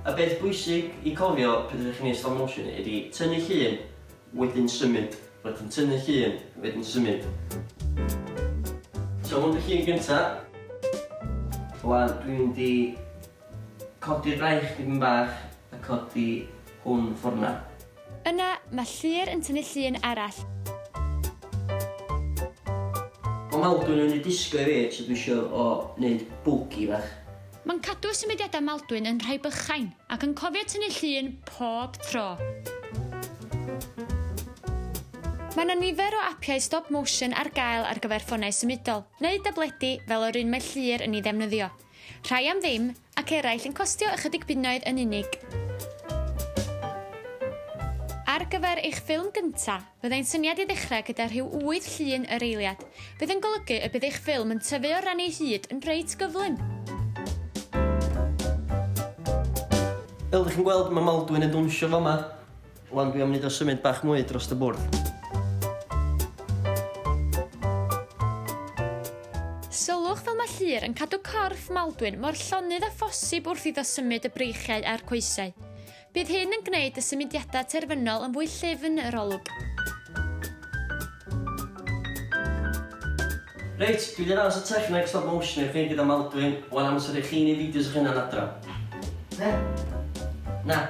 A beth bwysig i cofio pryd ydych chi'n neud stop motion ydi tynnu llun, wedyn symud, wedyn tynnu llun, wedyn symud. So hwn 'di llun gynta. Wan dwi'n mynd i codi'r braich dipyn bach a codi hwn ffor 'na. Yna, mae Llŷr yn tynnu llun arall. Mae Maldwyn yn neud disgo i fi, so dwi isio o neud boogie bach. Mae'n cadw symudiadau Maldwyn yn rhai bychain ac yn cofio tynnu llun pob tro. Mae 'na nifer o apiau stop motion ar gael ar gyfer ffonau symudol, neu dabledi fel yr un mae Llŷr yn ei ddefnyddio. Rhai am ddim, ac eraill yn costio ychydig bunnoedd yn unig. Ar gyfer eich ffilm gyntaf, byddai'n syniad i ddechrau gyda rhyw wyth llun yr eiliad, fydd yn golygu y bydd eich ffilm yn tyfu o ran ei hyd yn reit gyflym. Fel dych chi'n gweld, mae Maldwyn yn dawnsio fama. Wan dwi am wneud o symud bach mwy dros y bwrdd. Sylwch fel mae Llŷr yn cadw corff Maldwyn mor llonydd â phosib wrth iddo symud y breichiau a'r coesau. Bydd hyn yn gwneud y symudiadau terfynol yn fwy llyfn yr olwg. Reit, dwi 'di ddangos y techneg stop motion i chi gyda Maldwyn, wan amser i chi neud fideos eich hunan adra. Na. Na.